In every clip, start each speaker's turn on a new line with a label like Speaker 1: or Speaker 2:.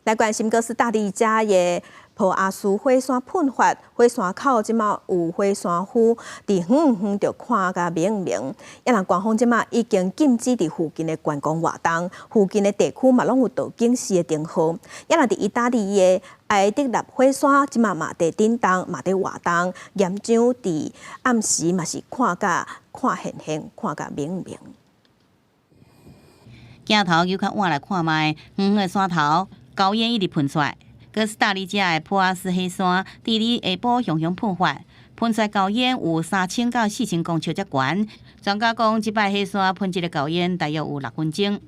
Speaker 1: 來關心哥斯達黎加的普阿斯火山噴發，火山口這馬有火山灰，佇遠遠就看甲明明。啊若官方這馬已經禁止佇附近的觀光活動，附近的地區嘛攏有導警示的燈號。啊若佇意大利的埃特納火山，這馬嘛佇振動，嘛佇活動，岩漿佇暗時嘛是看甲看現現，看甲明明。
Speaker 2: 鏡頭閣較倚來看覓，遠遠的山頭高煙一直噴出來。哥斯達黎加的普阿斯火山，佇咧下晡雄雄噴發，噴出高煙有3000到4000公尺遮懸。專家講，這擺火山噴這个高煙大約有6分鐘。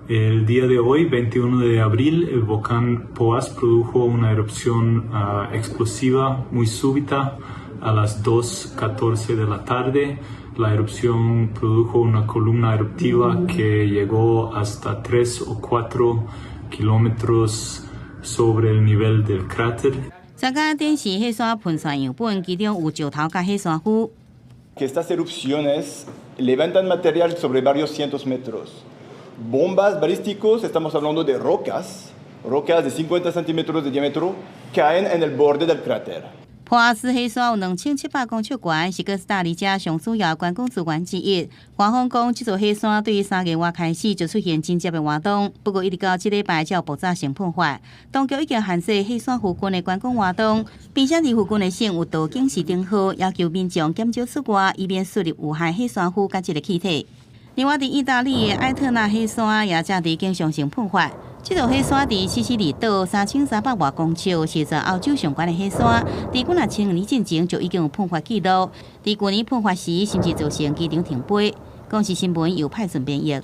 Speaker 3: El día de hoy, 21 de abril, el volcán Poás produjo una erupción explosiva muy súbita a las 2:14 de la tarde. La erupción produjo una columna eruptiva que llegó hasta 3 o 4 kilómetros sobre el nivel del cráter.
Speaker 2: 專家展示火山噴泉樣本，其中有石頭佮火山灰。
Speaker 4: Que estas erupciones levantan material sobre varios cientos metros. Bombas balísticos, estamos hablando de rocas, rocas de 50 centímetros de diámetro, caen en el borde del cráter.
Speaker 2: 普阿斯火山有2700公尺懸，是哥斯達黎加上主要觀光資源之一。官方講，這座火山對3月外開始就出現緊急的活動，不過一直到這禮拜才有爆炸性噴發。當局已經限制火山附近的觀光活動，並且佇附近的省有導警示燈號，要求民眾減少出外，以免吸入有害火山灰佮這个氣體。另外，佇意大利的埃特納火山也正佇經常性噴發。這座火山佇西西里島3300外公尺，是全歐洲上懸的火山。佇幾若千年進前就已經有噴發記錄。佇舊年噴發時，甚至造成機場停飛。公視新聞由派順編譯。